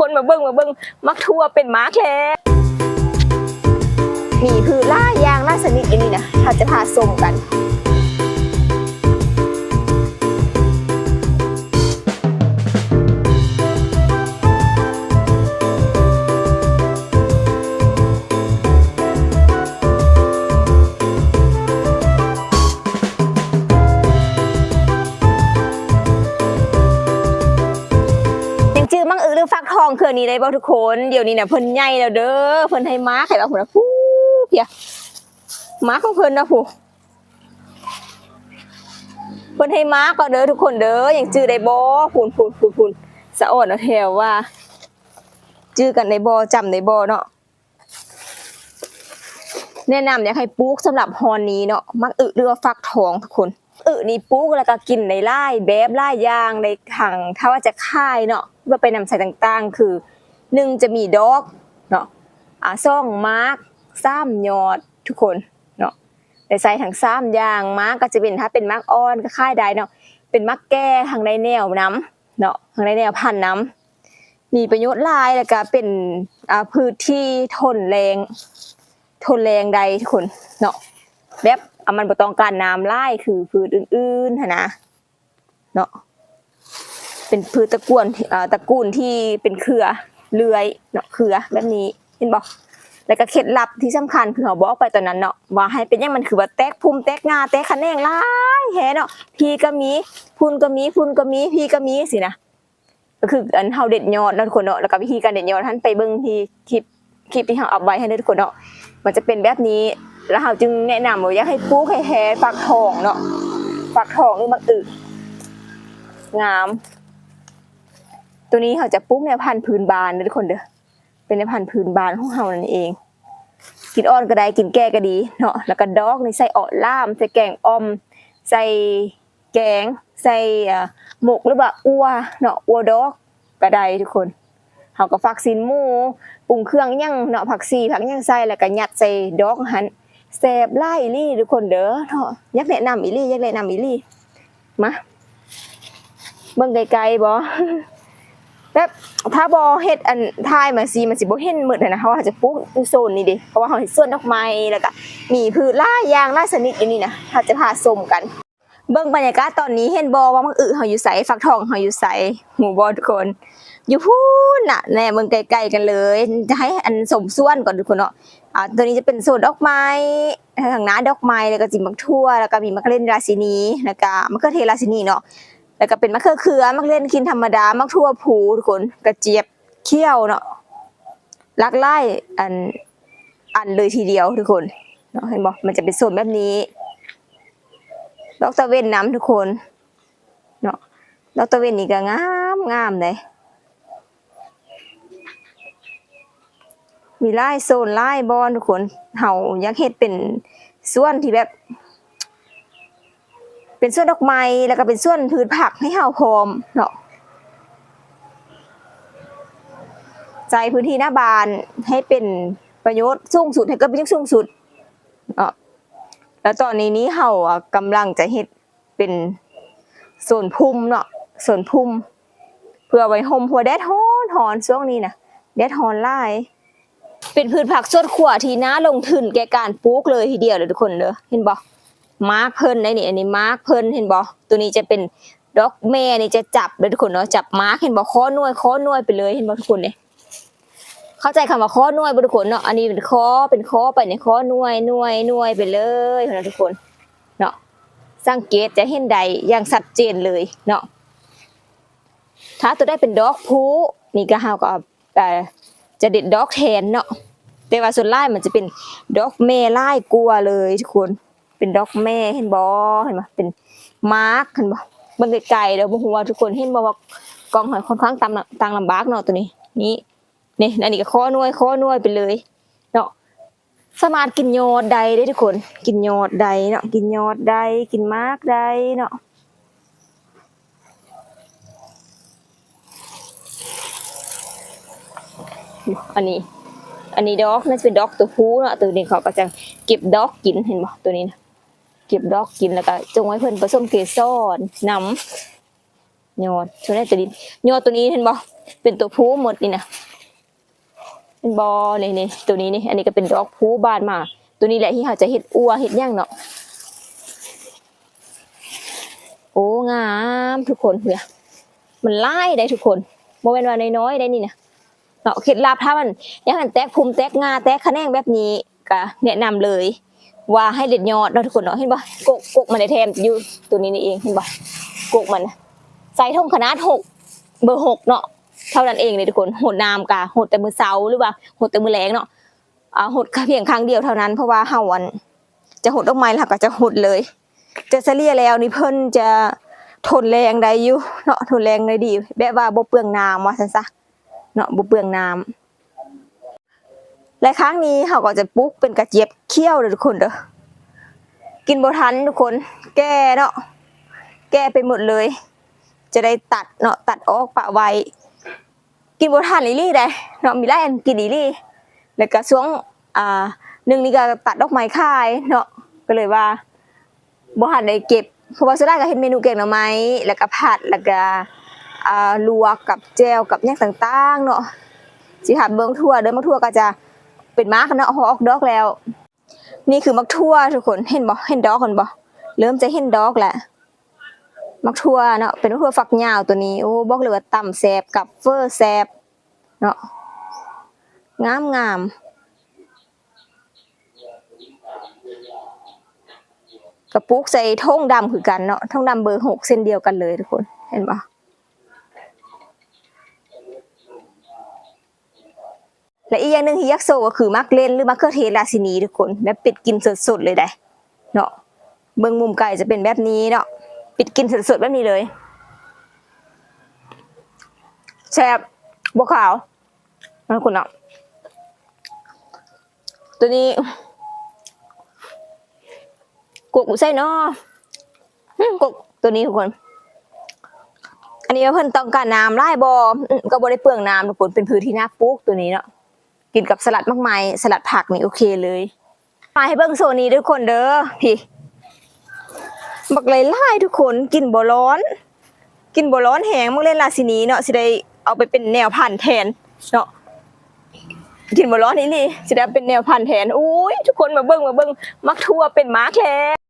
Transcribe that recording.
ຄົນມາເບິ່ງ ມາເບິ່ງ ໝາກຖົ່ວເປັນໝາກແລ້ວ. ມີພືດຫຼາຍຢ່າງຫຼາຍຊະນິດຢູ່ນີ້ນະ ເຮົາຈະພາຊົມກັນ. ຍັງຈື່ໝາກອຶ ຫຼື ຟັກທອງເທື່ອນີ້ໄດ້ບໍ່ທຸກຄົນ? ດຽວນີ້ນະເພິ່ນໃຫຍ່ແລ້ວເດີ້ ເພິ່ນໃຫ້ໝາກໃຫ້ວ່າພຸ້ນນະ ພຸ້ນ ເພຍ ໝາກຂອງເພິ່ນນະ ພຸ້ນ ເພິ່ນໃຫ້ໝາກກໍເດີ້ທຸກຄົນເດີ້. ຍັງຈື່ໄດ້ບໍ່? ພຸ້ນ ພຸ້ນ ພຸ້ນ ພຸ້ນ ສະອອນເອົາແຖວວ່າ ຈື່ກັນໄດ້ບໍ່? ຈຳໄດ້ບໍ່ເນາະ? ແນະນຳຢາກໃຫ້ປູກສຳລັບຮອນນີ້ເນາະ ໝາກອຶ ຫຼືວ່າຟັກທອງທຸກຄົນ. ອຶນີ້ປູກແລ້ວກໍກິນໄດ້ຫຼາຍແບບຫຼາຍຢ່າງ ໄດ້ທັງ ຖ້າວ່າຈະຂາຍເນາະ ເພື່ອໄປນຳໃຊ້ຕ່າງໆ ຄື ໜຶ່ງ ຈະມີດອກເນາະ ອາ ສອງ ໝາກ ສາມ ຍອດທຸກຄົນເນາະ ໄດ້ໃຊ້ທັງສາມຢ່າງ. ໝາກກໍຈະເປັນ ຖ້າເປັນໝາກອ່ອນກໍຂາຍໄດ້ເນາະ ເປັນໝາກແກ່ທັງໄດ້ແນວນຳ ເນາະ ທັງໄດ້ແນວພັນນຳ ມີປະໂຫຍດຫຼາຍ ແລ້ວກະເປັນ ອາ ພືດທີ່ທົນແລ້ງ ທົນແລ້ງໄດ້ທຸກຄົນເນາະ ແບບ ອາ ມັນບໍ່ຕ້ອງການນ້ຳຫຼາຍຄືພືດອື່ນໆຫັ້ນນະເນາະ. ເປັນພືດຕະກວນ ອາ ຕະກູນທີ່ເປັນເຄືອເລື່ອຍເນາະ ເຄືອແບບນີ້ ເຫັນບໍ່? ແລ້ວກະເຄັດລັບທີ່ສຳຄັນຄືເຮົາບອກໄປຕອນນັ້ນເນາະ ວ່າໃຫ້ເປັນຫຍັງມັນຄືວ່າແຕກພຸ່ມແຕກງ່າແຕກຂະແໜງຫຼາຍແທ້ເນາະ ພີກໍມີ ພຸ່ນກໍມີ ພຸ່ນກໍມີ ພີກໍມີ ຊີ້ນະ. ກໍຄືອັນເຮົາເດັດຍອດເນາະທຸກຄົນເນາະ ແລ້ວກໍວິທີການເດັດຍອດຫັ້ນໄປເບິ່ງທີ່ຄລິບ ຄລິບທີ່ເຮົາອັບໄວ້ຫັ້ນເດີ້ທຸກຄົນເນາະ. ມັນຈະເປັນແບບນີ້ ແລ້ວເຮົາຈຶ່ງແນະນຳວ່າຢາກໃຫ້ປູກໃຫ້ແທ້ ຟັກທອງເນາະ ຟັກທອງ ຫຼື ໝາກອຶ ງາມ. ໂຕນີ້ເຮົາຈະປູກແນວພັນພື້ນບ້ານເດີ້ທຸກຄົນເດີ້ ເປັນແນວພັນພື້ນບ້ານຂອງເຮົານັ້ນເອງ. ກິນອ່ອນກໍໄດ້ ກິນແກ່ກໍດີເນາະ. ແລ້ວກໍດອກນີ້ໃສ່ເອາະຫຼາມ ໃສ່ແກງອ່ອມ ໃສ່ແກງ ໃສ່ ເອີ ໝົກ ຫຼືວ່າອົ່ວເນາະ ອົ່ວດອກກໍໄດ້ທຸກຄົນ. ເຮົາກໍຟັກຊີ້ນໝູ ປຸງເຄື່ອງຫຍັງເນາະ ຜັກຊີ ຜັກຫຍັງໃສ່ ແລ້ວກໍຍັດໃສ່ດອກຫັ້ນ ແຊບຫຼາຍອີ່ຫຼີທຸກຄົນເດີ້ເນາະ. ຢາກແນະນຳອີ່ຫຼີ ຢາກແນະນຳອີ່ຫຼີ. ມາ ເບິ່ງໃກ້ໆບໍ່? ແບບຖ້າບໍ່ເຮັດອັນ ຖ່າຍມາຊີ້ ມັນຊິບໍ່ເຫັນໝົດຫັ້ນນະ ເພາະວ່າເຮົາຈະປູກຢູ່ໂຊນນີ້ເດ້ ເພາະວ່າເຮົາເຮັດສວນດອກໄມ້ ແລ້ວກະມີພືດຫຼາຍຢ່າງຫຼາຍຊະນິດຢູ່ນີ້ນະ ເຮົາຈະພາຊົມກັນ. ເບິ່ງບັນຍາກາດຕອນນີ້ ເຫັນບໍ່ວ່າໝາກອຶເຮົາຢູ່ໃສ ຟັກທອງເຮົາຢູ່ໃສ ຮູ້ບໍ່ທຸກຄົນ? ຢູ່ພຸ້ນນະ ແນະເບິ່ງໃກ້ໆກັນເລີຍ. ຈະໃຫ້ອັນຊົມສວນກ່ອນທຸກຄົນເນາະ. ອາ ໂຕນີ້ຈະເປັນສວນດອກໄມ້ ທາງໜ້າດອກໄມ້ ແລ້ວກໍຊິໝາກຖົ່ວ ແລ້ວກໍມີໝາກເລັ່ນລາຊິນີ ແລ້ວກໍມະເຂືອເທດລາຊິນີເນາະ ແລ້ວກໍເປັນມະເຂືອເຂືອ ໝາກເລັ່ນກິນທຳມະດາ ໝາກຖົ່ວພູທຸກຄົນ ກະຈຽບຂຽວເນາະ ຫຼາກຫຼາຍອັນ ອັນເລີຍທີດຽວທຸກຄົນເນາະ. ເຫັນບໍ່? ມັນຈະເປັນໂຊນແບບນີ້ ດອກຕາເວັນນຳທຸກຄົນເນາະ. ດອກຕາເວັນນີ້ກໍງາມ ງາມເດ້. ມີຫຼາຍໂຊນຫຼາຍບ່ອນທຸກຄົນ. ເຮົາຢາກເຮັດເປັນສວນທີ່ແບບ ເປັນສວນດອກໄມ້ ແລ້ວກໍເປັນສວນພືດຜັກໃຫ້ເຮົາພ້ອມເນາະ. ໃຊ້ພື້ນທີ່ໜ້າບ້ານໃຫ້ເປັນປະໂຫຍດສູງສຸດ ໃຫ້ເກີດປະໂຫຍດສູງສຸດເນາະ. ແລ້ວຕອນນີ້ນີ້ເຮົາ ອາ ກຳລັງຈະເຮັດ ເປັນສວນພຸ່ມເນາະ ສວນພຸ່ມ ເພື່ອໄວ້ຮົ່ມ ເພາະວ່າແດດຮ້ອນໆ ຊ່ວງນີ້ນະ ແດດຮ້ອນຫຼາຍ. ເປັນພືດຜັກສວນຄົວທີ່ໜ້າລົງທຶນແກ່ການປູກເລີຍທີດຽວເດີທຸກຄົນເດີ. ເຫັນບໍ່? ໝາກເພິ່ນໄດ໋ນີ້ ອັນນີ້ໝາກເພິ່ນ ເຫັນບໍ່? ໂຕນີ້ຈະເປັນດອກແມ່ນີ້ຈະຈັບເດີທຸກຄົນເນາະ ຈັບໝາກ ເຫັນບໍ່? ຂໍໜ່ວຍ ຂໍໜ່ວຍໄປເລີຍ ເຫັນບໍ່ທຸກຄົນນີ້? ເຂົ້າໃຈຄຳວ່າຂໍໜ່ວຍບໍ່ທຸກຄົນເນາະ? ອັນນີ້ເປັນຂໍ ເປັນຂໍໄປນີ້ ຂໍໜ່ວຍ ໜ່ວຍ ໜ່ວຍໄປເລີຍເນາະທຸກຄົນເນາະ. ສັງເກດຈະເຫັນໄດ້ຢ່າງຊັດເຈນເລີຍເນາະ. ຖ້າຕົວໃດເປັນດອກພູນີ້ກໍ ເຮົາກໍເອົາ ເອີ ຈະເດັດດອກແທນເນາະ. ແຕ່ວ່າສ່ວນຫຼາຍມັນຈະເປັນດອກແມ່ຫຼາຍກວ່າເລີຍທຸກຄົນ. ເປັນດອກແມ່ ເຫັນບໍ່? ເຫັນບໍ່? ເປັນໝາກ ເຫັນບໍ່? ເບິ່ງໄກໆເດີ ບໍ່ຮູ້ວ່າທຸກຄົນເຫັນບໍ່ ວ່າກ້ອງເຮົາຄ່ອນຂ້າງຕາມ ຕາມລຳບາກເນາະ. ໂຕນີ້ ນີ້ ນີ້ ອັນນີ້ກໍຂໍໜ່ວຍ ຂໍໜ່ວຍໄປເລີຍເນາະ. ສາມາດກິນຍອດໄດ້ເດ້ທຸກຄົນ ກິນຍອດໄດ້ເນາະ ກິນຍອດໄດ້ ກິນໝາກໄດ້ເນາະ. ອັນນີ້ ອັນນີ້ດອກ ໜ້າຈະເປັນດອກຕົວຜູ້ເນາະ. ຕົວນີ້ເຂົາກໍຈະເກັບດອກກິນ ເຫັນບໍ່? ຕົວນີ້ນະ ເກັບດອກກິນ ແລ້ວກໍຈົ່ງໃຫ້ເພິ່ນປະສົມເກສອນນຳ. ຍອດ ສ່ວນໃຫຍ່ຕົວນີ້ ຍອດຕົວນີ້ເຫັນບໍ່? ເປັນຕົວຜູ້ໝົດນີ້ນະ ເຫັນບໍ່? ນີ້ໆ ໂຕນີ້ນີ້ ອັນນີ້ກໍເປັນດອກຜູ້ບານມາ. ໂຕນີ້ແຫຼະທີ່ເຮົາຈະເຮັດອົ່ວເຮັດຫຍັງເນາະ. ໂອ້ ງາມທຸກຄົນ ເອີ ມັນຫຼາຍໄດ໋ທຸກຄົນ ບໍ່ແມ່ນວ່ານ້ອຍໆໄດ໋ນີ້ນະເນາະ. ເຄັດລັບ ຖ້າມັນຢາກໃຫ້ມັນແຕກພຸ່ມແຕກງ່າແຕກຂະແໜງແບບນີ້ ກະແນະນຳເລີຍວ່າໃຫ້ເດັດຍອດເນາະທຸກຄົນເນາະ. ເຫັນບໍ່? ກົກ ກົກມັນໄດ້ແຖມຢູ່ໂຕນີ້ນີ້ເອງ ເຫັນບໍ່? ກົກມັນໃສ່ຖົງຂະໜາດຫົກ ເບີຫົກເນາະ ເທົ່ານັ້ນເອງເດ້ທຸກຄົນ. ຫົດນ້ຳກະຫົດແຕ່ມື້ເຊົ້າ ຫຼືວ່າຫົດແຕ່ມື້ແລງເນາະ. ອາ ຫົດພຽງຄັ້ງດຽວເທົ່ານັ້ນ ເພາະວ່າເຮົາ ອັນ ຈະຫົດດອກໄມ້ ແລ້ວເຮົາກໍຈະຫົດເລີຍ. ແຕ່ສະເລ່ຍແລ້ວນີ້ເພິ່ນຈະທົນແລ້ງໄດ້ຢູ່ເນາະ ທົນແລ້ງໄດ້ດີ ແບບວ່າບໍ່ເປືອງນ້ຳວ່າຊັ້ນຊະເນາະ ບໍ່ເປືອງນ້ຳ. ແລະ ຄັ້ງນີ້ເຮົາກໍຈະປູກເປັນກະຈຽບຂຽວເດີທຸກຄົນເດີ. ກິນບໍ່ທັນທຸກຄົນ ແກ່ເນາະ ແກ່ໄປໝົດເລີຍ. ຈະໄດ້ຕັດເນາະ ຕັດອອກປະໄວ້. ກິນບໍ່ທັນອີ່ຫຼີໃດເນາະ ມີຫຼາຍອັນກິນອີ່ຫຼີ. ແລ້ວກໍຊ່ວງ ອ່າ ໜຶ່ງນີ້ກໍຕັດດອກໄມ້ຂາຍເນາະ ກໍເລີຍວ່າ ບໍ່ທັນໄດ້ເກັບ ເພາະວ່າສ່ວນຫຼາຍກໍເຮັດເມນູແກງໜໍ່ໄມ້ ແລ້ວກໍຜັດ ແລ້ວກໍ ອ່າ ລວກກັບແຈ່ວກັບຫຍັງຕ່າງໆເນາະ. ຊິພາເບິ່ງຖົ່ວເດີ ໝາກຖົ່ວກໍຈະເປັນໝາກເນາະ ພໍອອກດອກແລ້ວ. ນີ້ຄືໝາກຖົ່ວທຸກຄົນ ເຫັນບໍ່? ເຫັນດອກມັນບໍ່? ເລີ່ມຈະເຫັນດອກແລ້ວ ໝາກຖົ່ວເນາະ ເປັນໝາກຖົ່ວຝັກຍາວໂຕນີ້. ໂອ້ ບອກເລີຍວ່າຕຳແຊບກັບເຝີແຊບເນາະ ງາມໆ. ກະປູກໃສ່ຖົງດຳຄືກັນເນາະ ຖົງດຳເບີຫົກເຊັ່ນດຽວກັນເລີຍທຸກຄົນ ເຫັນບໍ່? ແລະ ອີກຢ່າງໜຶ່ງທີ່ຢາກໂຊກໍຄືໝາກເລັ່ນ ຫຼື ມະເຂືອເທດລາຊິນີທຸກຄົນ ແບບປິດກິນສົດໆເລີຍໃດເນາະ. ເບິ່ງມຸມໄກຈະເປັນແບບນີ້ເນາະ ປິດກິນສົດໆແບບນີ້ເລີຍ ແຊບ ບໍ່ຄາວ ເນາະທຸກຄົນເນາະ. ໂຕນີ້ ກົກຢູ່ໃສເນາະ? ຫື ກົກໂຕນີ້ທຸກຄົນ. ອັນນີ້ວ່າເພິ່ນຕ້ອງການນ້ຳຫຼາຍບໍ່? ອື ກໍບໍ່ໄດ້ເປືອງນ້ຳທຸກຄົນ ເປັນພືດທີ່ໜ້າປູກໂຕນີ້ເນາະ. ກິນກັບສະຫຼັດໝາກໄມ້ ສະຫຼັດຜັກນີ້ໂອເຄເລີຍ. ມາໃຫ້ເບິ່ງໂຊນນີ້ທຸກຄົນເດີ ພີ້ ບັກຫຼາຍໆທຸກຄົນ ກິນບໍ່ຮ້ອນ ກິນບໍ່ຮ້ອນແຮງ ໝາກເລັ່ນລາຊິນີເນາະ ຊິໄດ້ເອົາໄປເປັນແນວພັນແທນເນາະ ກິນບໍ່ຮ້ອນອີ່ຫຼີ ຊິໄດ້ເອົາເປັນແນວພັນແທນ. ໂອ້ຍ ທຸກຄົນມາເບິ່ງ ມາເບິ່ງ ໝາກຖົ່ວເປັນໝາກແລ້ວ.